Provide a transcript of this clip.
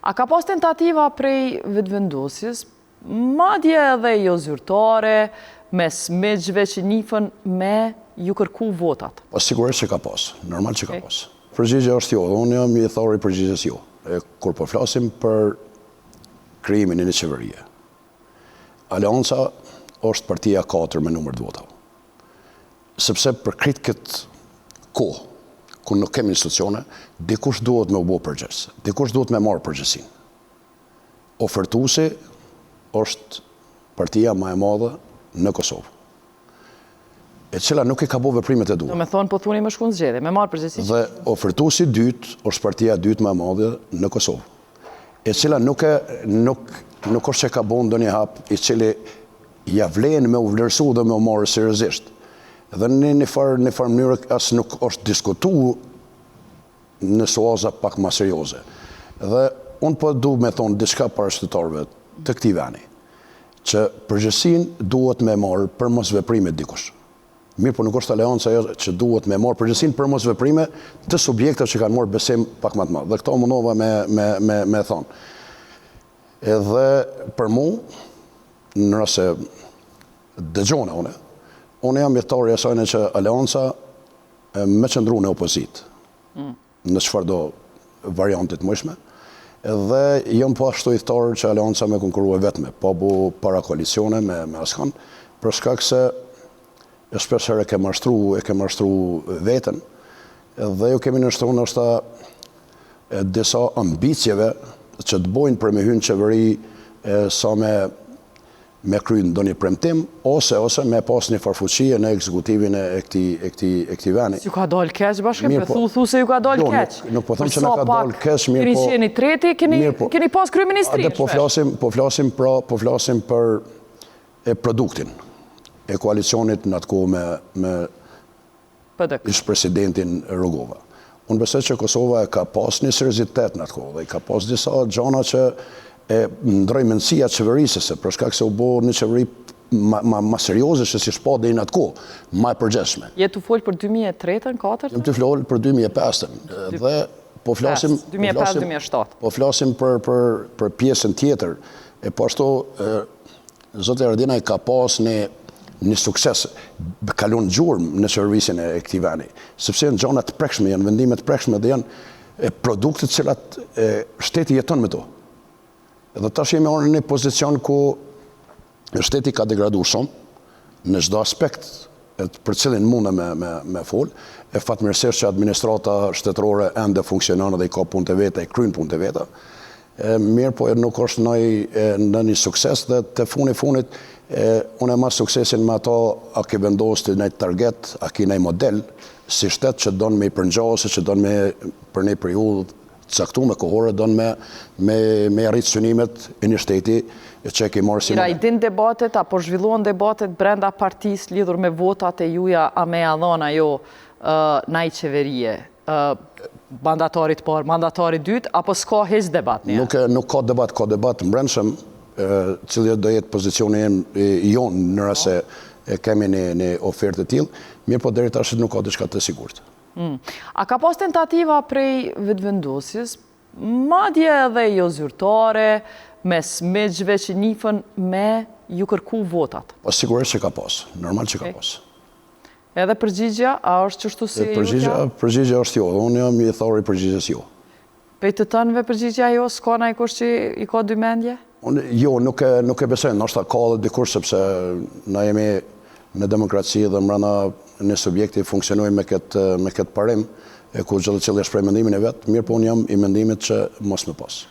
A ka pas tentativa prej Vetëvendosjes, madje edhe jo zyrtare, mes miqve që njifen me ju kërku votat? Po sigurisht që ka pas, normal që ka pas. Përgjigja është jo, dhe unë jam ithtar i përgjigjes jo. E, kur po flasim për krijimin e një qeverie, Aleanca është partia 4 me numër të votave. Sepse për krejt këtë kohë, ku nuk kemi institucione, dikush duhet me u bo përgjegjës, dikush duhet me marrë përgjegjësinë. Ofertuesi është partia ma e madhe në Kosovë, e cila nuk i ka bo veprimet e duhura. Do me thonë, po thuni me shku në zgjedhje, me marrë përgjegjësi. Dhe ofertuesi i dytë është partia e dytë më e madhe në Kosovë, e cila nuk e nuk nuk është që ka bo ndonjë hap i cili ja vlen me u vlerësu dhe me u marrë seriozisht. Dhe në një farë në farë mënyrë as nuk është diskutu në suaza pak ma serioze. Dhe unë po du me thonë diçka para qytetarëve të këtij veni, që përgjegjësinë duhet me marrë për mosveprime dikush. Mirë, po nuk është aleanca ajo që duhet me marrë përgjegjësinë për mosveprime të subjekteve që kanë marrë besim pak më të madh. Dhe këto mundova me me me me thonë. Edhe për mu, në rast se dëgjona unë, unë jam ithtar i asajne që aleanca me qëndru në opozitë, mm. në çfarëdo variantit mujshme, dhe jam po ashtu ithtar që aleanca me konkuru e vetme, pa bu parakoalicione me, me askan, për shkak se e shpesh herë e ke mashtru, e ke mashtru veten, dhe ju kemi nënshtru ndoshta disa ambicieve që të bojnë për me hy në qeveri sa me me kry ndonjë premtim ose ose me pas një farë fuqie në ekzekutivin e këtij e këtij e këtij veni. Ju ka dalë keq bashkë, po thu thu se ju ka dalë jo, keq. Nuk, nuk po them që na ka dalë keq, mirë po. Keni qenë i treti, keni po, keni pas kryeministrinë. Po flasim, po flasim pra, po flasim për e produktin e koalicionit në atë kohë me me PDK. Ish-presidentin Rugova. Unë besoj që Kosova e ka pas një seriozitet në atë kohë dhe i ka pas disa gjana që e ndroi mendësia qeverisëse, për shkak se u bo një qeveri ma, ma, ma serioze se si shpa deri në atë kohë, ma e përgjegjshme. Je tu folë për 2003-ën, 4-ën? Jam tu folë për 2005-ën dhe po flasim 2005-2007. Po flasim për për për pjesën tjetër. E po ashtu Zoti Haradinaj ka pas një një sukses, ka lënë gjurmë në qeverisjen e këtij vendi, sepse janë gjana të prekshme, janë vendime të prekshme dhe janë e produkte të cilat e, shteti jeton me to. Dhe tash jemi në një pozicion ku shteti ka degradu shumë në çdo aspekt për cilin mundë me, me, me fol, e fatmirësisht që administrata shtetërore ende funksionon dhe i ka punët e veta, i kryen punët e veta, e, mirë po nuk është noj, në një sukses dhe të funi funit e, unë e mas suksesin me ato a ke vendosë ti një target, a ke një model si shtet që don me i përngja ose që don me për një periudhë të caktume kohore don me me me arrit synimet e një shteti që e ke marrë si model. A i din debatet apo zhvilluan debatet brenda partisë lidhur me votat e juja a me ja dhon ajo naj qeverie, mandatarit parë, mandatarit dytë, apo s'ka hiç debat një? Nuk, nuk ka debat, ka debat mbrendshëm, cili do jetë pozicioni jonë në rast se e kemi një, një ofertë të tillë, mirëpo deri tash nuk ka diçka të sigurt. Mm. A ka pas tentativa prej Vetëvendosjes, madje edhe jo zyrtare, mes miqve që njifen me ju kërku votat? Po sigurisht që ka pas, normal që ka pas. Edhe përgjigja, a është qështu si e jutja? Përgjigja është jo, dhe unë jam ithtar i përgjigjes jo. Prej të tënëve përgjigja jo, s'ka najkush që i ka dy mendje? Unë, jo, nuk e, nuk e besoj, ndoshta ka edhe dikush, sepse na jemi në demokraci dhe mrena një subjekti funksionojmë me këtë, me këtë parim, e ku gjithsecili e shpreh mendimin e vet, mirëpo unë jam i mendimit që mos me pas.